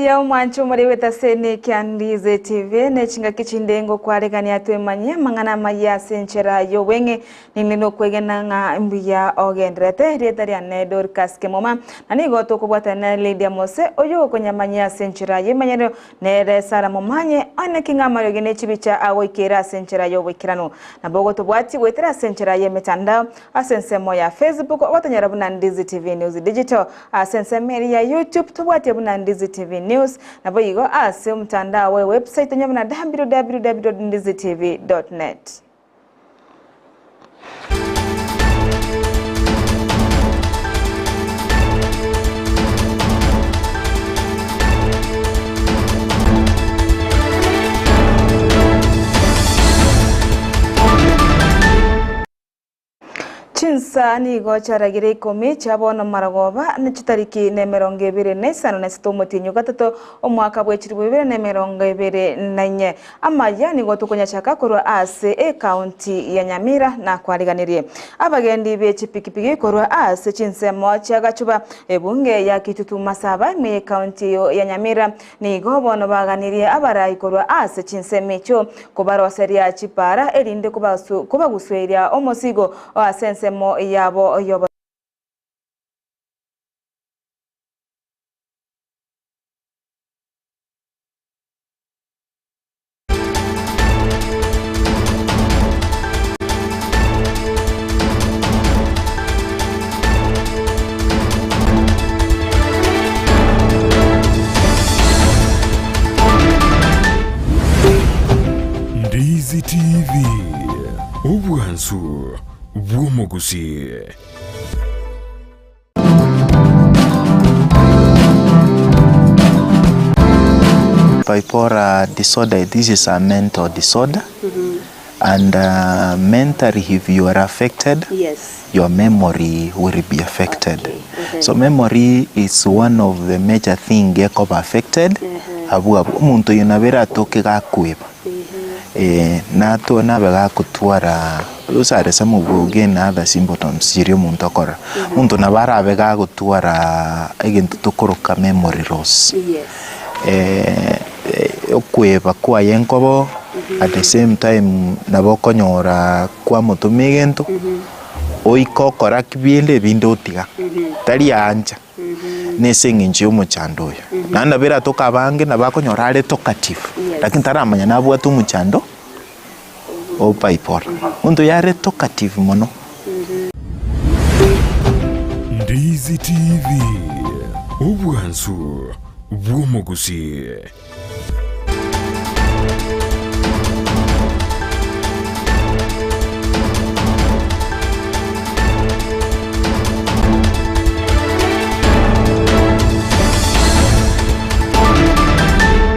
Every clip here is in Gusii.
Mbuya omwancho omore bw'etaseni kia Ndizi TV ne chingaki chinde ngokwaregania twemanyie amang'ana amayia ase enchera y'obweng'e ninde nokwegena ng'a mbuya ogenderete erieta riane Dorcas Kemuma na nigo tokobwatana na Lydia Mose oyio okonyamanyia ase enchera y'emanyerero Nere Sara momanye, onye ki ng'a amariogi ne chibicha agoikeire ase enchera y'oboikeranu. Nabo ogotobwatia goetera ase enchera y'emetandao, ase ensemo ya Facebook ogotonyora buna Ndizi TV News Digital, ase ensemo eria ya YouTube tobwatie buna Ndizi TV News, naboigo ase omotandao bwe website tonyore buna www.ndizitv.net. Chinsa nigo chiaragire ikomi chia bono marogoba, ne chitariki nemerongo ebere na isano na isato omotienyi o gatato, omwaka bwe chilifu ibere na emerongo ebere na inye. Amaya nigo tokonyachaka korwa ase ekaunti ya Nyamira na kwariganirie abagendi be chipikipiki korwa ase chinsemo chia Gachuba, ebunge ya Kitutu Masaba ime y'ekaunti eyo ya Nyamira nigo bono baganirie abarai korwa ase chinsemo echio kobaroseria chipara erinde kobagusueria omosigo ase ensemo yabo y'obo. Ndizi TV, obwansu bw'omogusii. Bipolar disorder, this is a mental disorder and mentally if you are affected Yes. your memory will be affected. Okay, mhm. So memory is one of the major thing gekoba affected abwo abwo. Omonto oyo nabo eratoke gakweba nato nabe gakotwara those are some of again other symptoms chiria omonto akorora. Omonto nabo arabe gagotwara egento tokoroka memory loss. Yes. Okweba kwaye nkobo at the same time nabo okonyora kwamotoma egento oike okora ki binde ebinde otiga tari ancha na ase eng'encho ya omochando oyo. Naende nabo eratoke abange nabo akonyora are talkative lakini taramanya nabwate omochando o bipolar. Omonto oyo are talkative mono. Ndizi TV, obwansu bw'omogusii.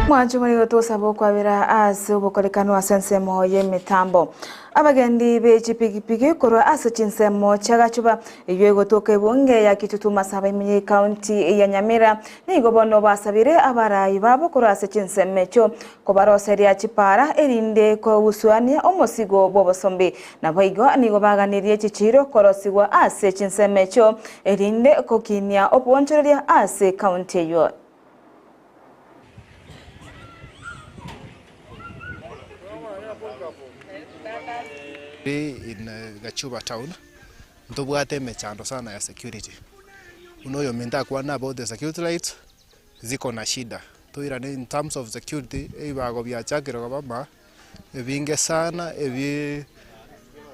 Mwanche omorero tosaba okwabera ase obokorekanu ase ensemo y'emetambo. Abagendi be chipigipigi korwa ase chinsemo chia Gachuba eyio egotoka ebunge ya Kitutu Masaba ime y'ecounty ya Nyamira nigo bono basabire abarai babo korwa ase chinsemo echio kobaroseria chipara erinde kogusuania omosigo bw'obosombi. Naboigo nigo baganirie chichiiro korosigwa ase chinsemo echio erinde gokinia oboonchoreria ase ecounty eyio. In Gachuba town ntobwate emechando sana ya security, buna oyominto akwane about the security lights ziko na shida, toirane in terms of security ebibago biachakire koba ma ebinge sana ebi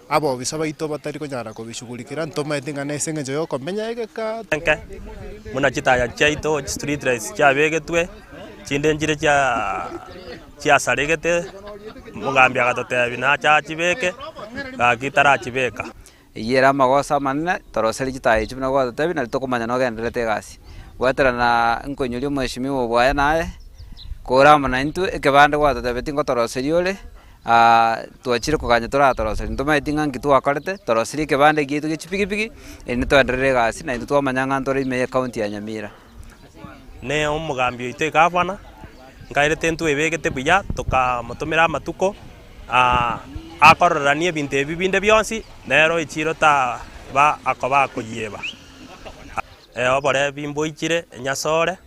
abobisa baito batari konyara kobishughulikera ntomaeti ng'a nase eng'encho ya okomenya egeka. Enke, buna chitaya chiaito chistreet lights chiabegetwe, chinde nchire chia chiasaregete, omogambi agatotebia nache achibeke, gaki tarachibeka. Eyio ere amagoso amanene, toroserie chitaya echio buna gwatotebia nario tokomanya nogendererete egasi. Goetera na nkoinyoria omweshimiwa obwaye naye, kore amo naintwe, ekebande gwatotebetie ngotoroseria ore, twachire koganya toratoroserie. Ntomaeti ng'a nki twakorete, toroserie ekebande giaito gie chipigipigi, erinde toenderere egasi naintwe twamanya ng'a ntore ime ye county ya Nyamira. Ne omogambi oito egavana, nkairete ntwebegete buya, tokamotomera amatuko, akororania ebinto ebi binde bionsi, nero echiro taba akoba akoyieba. Oborebi mboichire enyasore.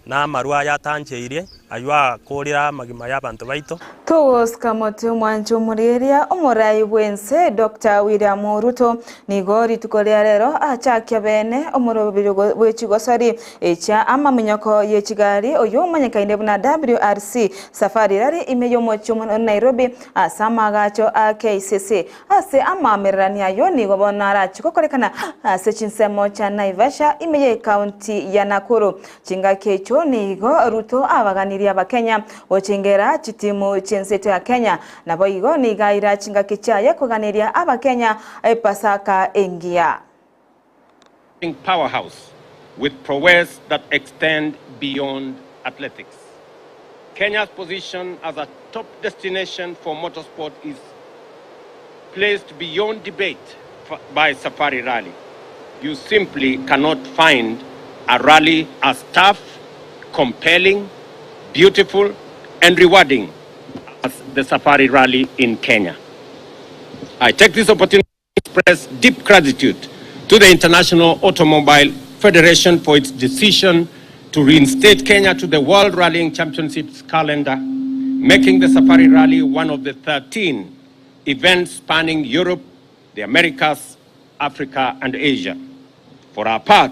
Na amarwa aya atancheirie, ayio akoorire amagima y'abanto baito. Togosika motwe omwancho omorieria omorai bw'ense Doctor William Ruto nigo rituko ria rero achakia bene omorobiri bw'echigosori echia amaminyoko ye chigari oyio omanyekaine buna WRC Safari Rally ime y'omochie omonene Nairobi ase amaagacho a KICC. Ase amaamererania ayio nigo bono arachie gokorekana ase chinsemo chia Naivasha ime y'ecounty ya Nakuru. Chingaki echio nigo Ruto abaganirie Abakenya gochengera chitimu chi'enseto ya Kenya. Naboigo nigo aira chingaki chiaye koganeria Abakenya Epasaka engiya. Powerhouse with prowess that extend beyond athletics. Kenya's position as a top destination for motorsport is placed beyond debate by Safari Rally. You simply cannot find a rally as tough, compelling, beautiful, and rewarding as the Safari Rally in Kenya. I take this opportunity to express deep gratitude to the International Automobile Federation for its decision to reinstate Kenya to the World Rallying Championships calendar, making the Safari Rally one of the 13 events spanning Europe, the Americas, Africa, and Asia. For our part,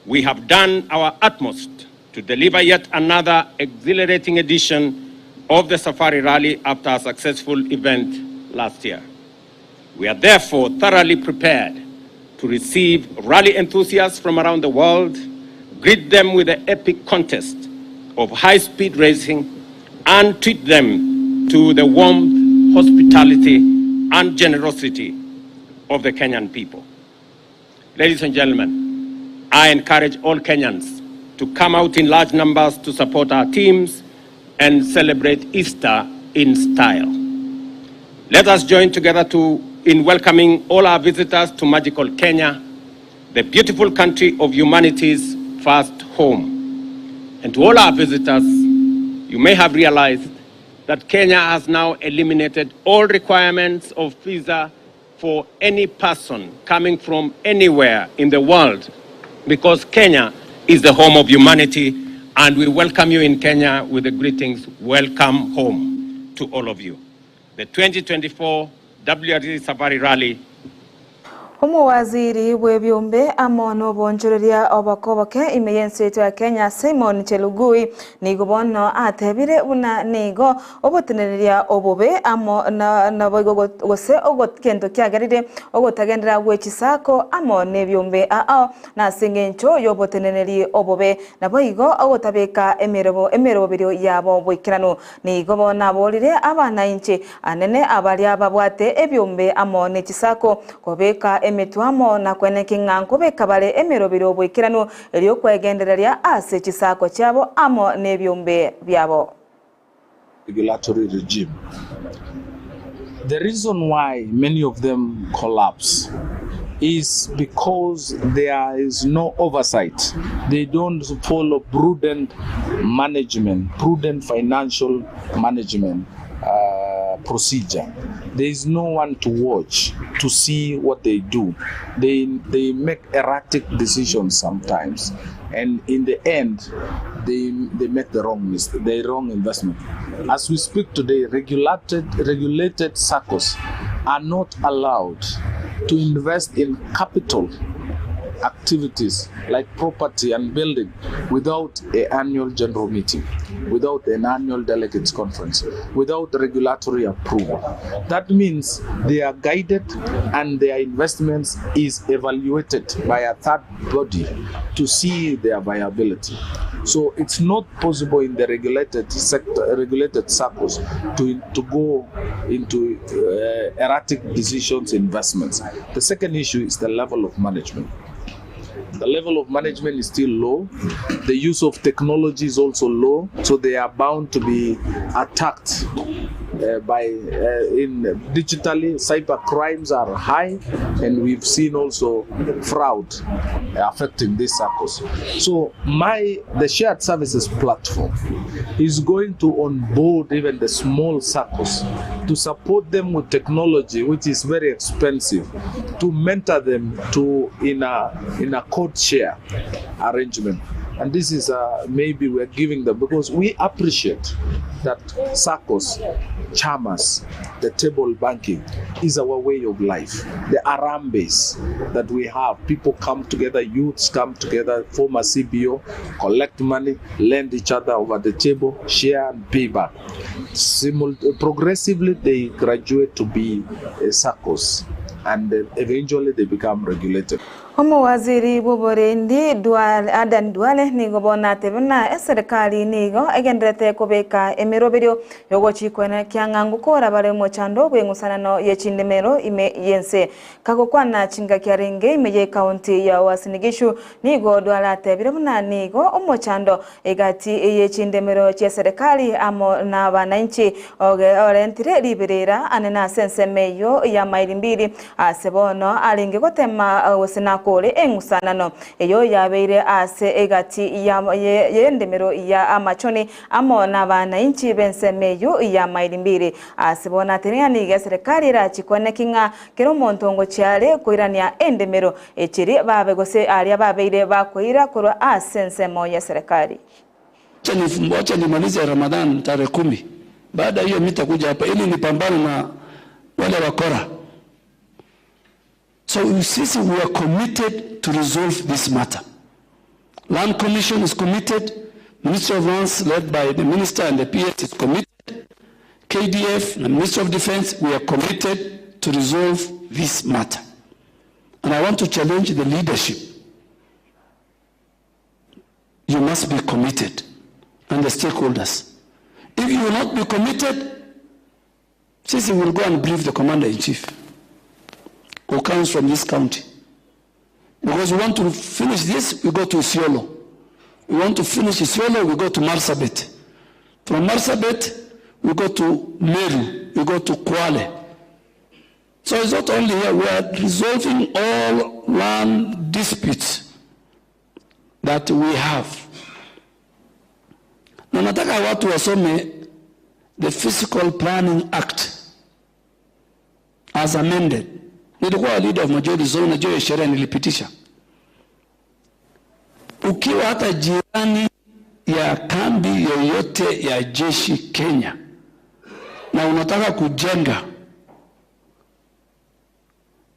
we have done our utmost to deliver yet another exhilarating edition of the Safari Rally after a successful event last year. We are therefore thoroughly prepared to receive rally enthusiasts from around the world, greet them with the epic contest of high-speed racing, and treat them to the warmth, hospitality, and generosity of the Kenyan people. Ladies and gentlemen, I encourage all Kenyans to come out in large numbers to support our teams and celebrate Easter in style. Let us join together to, in welcoming all our visitors to magical Kenya, the beautiful country of humanity's first home. And to all our visitors, you may have realized that Kenya has now eliminated all requirements of visa for any person coming from anywhere in the world because Kenya is the home of humanity and we welcome you in Kenya with the greetings, welcome home to all of you. The 2024 WRC Safari Rally Omowaziri bw'ebiombe amo n'obonchoreria obokoboke ime y'ense yaito ya Kenya Simon Chelugui nigo bono atebire buna nigo oboteneneria obobe amo naboigo gose gento kiagerire ogotagenderera gwe chisako amo n'ebiombe ao nase engencho y'oboteneneri obobe naboigo ogotabeka emerobo emeroberio yabo boikeranu. Nigo bono aborire abanainchi anene abaria babwate ebiombe amo ne chisako kobeka emetwe amo na kweneki ng'a nkobeka bare emerobero boikeranu erio kwegendereria ase chisako chiabo amo n'ebiombe biabo. Regulatory regime. The reason why many of them collapse is because there is no oversight. They don't follow prudent management, prudent financial management procedure. There is no one to watch to see what they do. They make erratic decisions sometimes, and in the end, they make the wrong mistake, the wrong investment. As we speak today, regulated SACCOs are not allowed to invest in capital activities like property and building without an annual general meeting, without an annual delegates conference, without regulatory approval. That means they are guided and their investments is evaluated by a third body to see their viability. So it's not possible in the regulated sector, regulated circles to go into erratic decisions, investments. The second issue is the level of management. The level of management is still low. The use of technology is also low, so they are bound to be attacked by in digitally. Cyber crimes are high, and we've seen also fraud affecting these circles. So the shared services platform is going to onboard even the small circles to support them with technology, which is very expensive, to mentor them to in a code share arrangement. And this is uh, maybe we are giving them because we appreciate that SACCOs, chamas, the table banking is our way of life. The Harambees that we have, people come together, youths come together, form a CBO, collect money, lend each other over the table, share and pay back. Simul- progressively, they graduate to be uh, SACCOs and uh, eventually they become regulated. Omowaziri bw'oborendi Duale, Adan Duale nigo bono atebe buna eserekari nigo egendererete kobeka emeroberio yogochikwana kiang'a ngokora bare omochando bw'eng'usanano ye chindemero ime y'ense. Kagokwana chingaki arenge ime y'ekaunti ya Uasin Gishu nigo Duale atebire buna nigo omochando egati ye chindemero chi'eserekari amo na abananchi oge orentire riberera ane nase ensemo eyio ya maili mbili Ase bono arenge gotema gose nakore eng'usanano eyio yabeire ase egati y'endemero ya amachoni amo nabanainchi b'ensemo eyio ya maili mbili. Ase bono atenena nigo eserekari erachie koeneki ng'a kera omonto ngochia are koirania endemero echiri babe gose aria babeire bakoira korwa ase ensemo y'eserekari. Wacha nimalize Ramadhan tarehe 10. Baada hiyo mitakuja hapa ili nipambane na wale wakora. So sisi we are committed to resolve this matter. Land Commission is committed, Ministry of Lands led by the Minister and the PS is committed, KDF and the Ministry of Defense, we are committed to resolve this matter. And I want to challenge the leadership. You must be committed, and the stakeholders. If you will not be committed, sisi will go and brief the commander-in-chief who comes from this county. Because we want to finish this, we go to Isiolo. We want to finish Isiolo, we go to Marsabit. From Marsabit, we go to Meru, we go to Kwale. So it's not only here, we are resolving all land disputes that we have. Na nataka watu wasome the Physical Planning Act as amended. Nilikuwa leader of majority zone, najua sheria nilipitisha. Ukiwa hata jirani ya kambi yoyote ya jeshi Kenya na unataka kujenga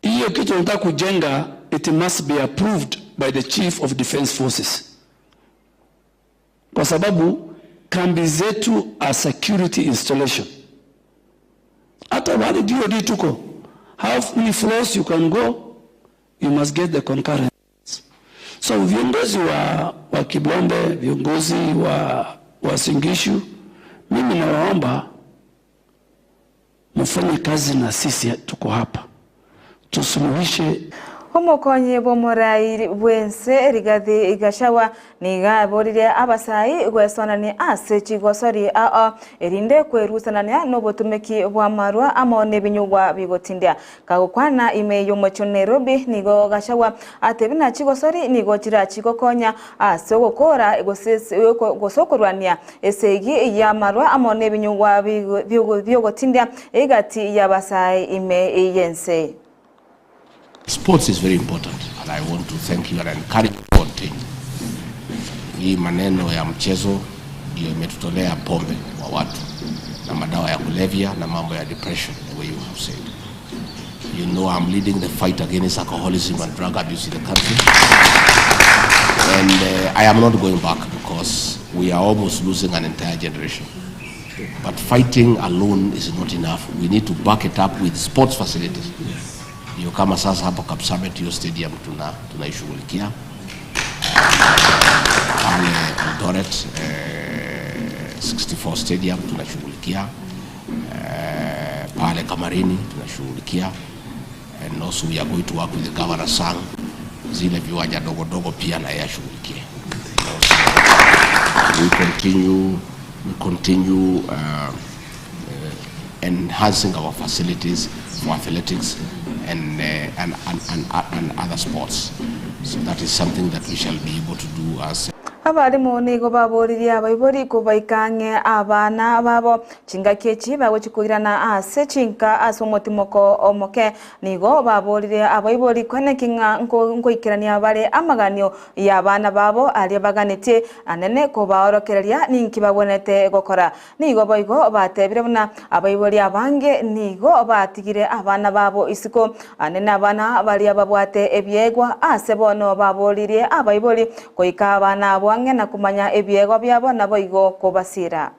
hiyo kitu unataka kujenga, it must be approved by the Chief of Defense Forces, kwa sababu kambi zetu are security installation. Hata wale DOD tuko, how many floors you can go, you must get the concurrence. So viongozi wa Kiblombe, viongozi wa Uasin Gishu, mimi nawaomba mfanye kazi na sisi, tuko hapa tusuluhishe. Omokonyi bw'omorai bw'ense Rigathi Gachagua nigo aboririe abasai gwesonania ase chigosori ao erinde kwerusanania n'obotumeki bw'amarwa amo n'ebinyugwa bigotindia. Kagokwana ime y'omochie o Nairobi nigo Gachagua atebire na chigosori nigo chirachigokonya ase ogokora gose okorwania esegi y'amarwa amo n'ebinyugwa biogotindia egati y'abasai ime y'ense. Sports is very important and I want to thank you and encourage you to continue. Hii maneno ya mchezo ndio imetutolea pombe kwa watu na madawa ya kulevya na mambo ya depression, the way you have said. You know I'm leading the fight against alcoholism and drug abuse in the country. And I am not going back because we are almost losing an entire generation. But fighting alone is not enough. We need to back it up with sports facilities. Ndio kama sasa hapo Kapsabet hiyo stadium tunaishughulikia pale Eldoret 64 stadium tunashughulikia pale Kamarini tunashughulikia, and also we are going to work with the Governor Sang, zile viwanja dogo dogo pia na yeye ashughulikie. We continue enhancing our facilities for athletics and other sports. So that is something that we shall be able to do as. Abalimu nigo baboririe abaibori kobaika ang'e abana babo chingaki echi bagochia koirana ase chinka ase omotimoko omoke. Nigo baborire abaibori koeneki ng'a nkoikerania bare amaganio y'abana babo aria baganetie anene kobaorokereria ninki bagwenerete gokora. Nigo boigo batebire buna abaibori abange nigo batigire abana babo isiko, ande nabana baria babwate ebiegwa ase bono baboririe abaibori goika abana abwo ang'e na komanya ebiegwa biabo naboigo kobasira.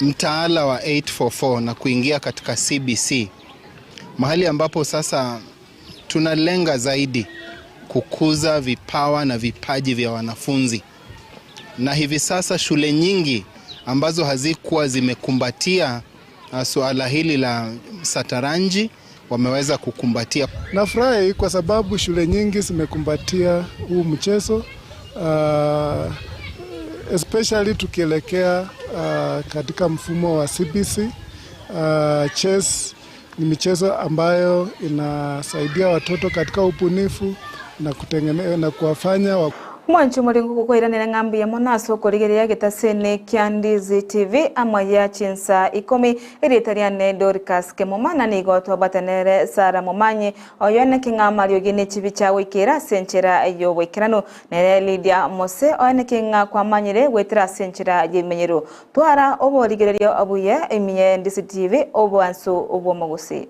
Mtaala wa 844 na kuingia katika CBC mahali ambapo sasa tunalenga zaidi kukuza vipawa na vipaji vya wanafunzi na hivi sasa shule nyingi ambazo hazikuwa zimekumbatia suala hili la sataranji wameweza kukumbatia. Nafurahi kwa sababu shule nyingi zimekumbatia huu mchezo especially tukielekea katika mfumo wa CBC. Chess ni michezo ambayo inasaidia watoto katika ubunifu na kutengene, na kuwafanya wa Mwanchi omorengo gokoiranera ng'a mbuya mono ase okorigereria egetasene kia Ndizi TV amo ya chinsa ikomi erieta riane Dorcas Kemuma na nigo twabwatanere Sarah Momanyi oyo neke ng'a amariogi ne chibicha goikera ase enchera y'oboikeranu nere Lydia Mose oyo neke ng'a kwamanyire goetera ase enchera y'ebimenyero. Twara oborigereria obuya ime ye Ndizi TV obwansu bw'omogusii.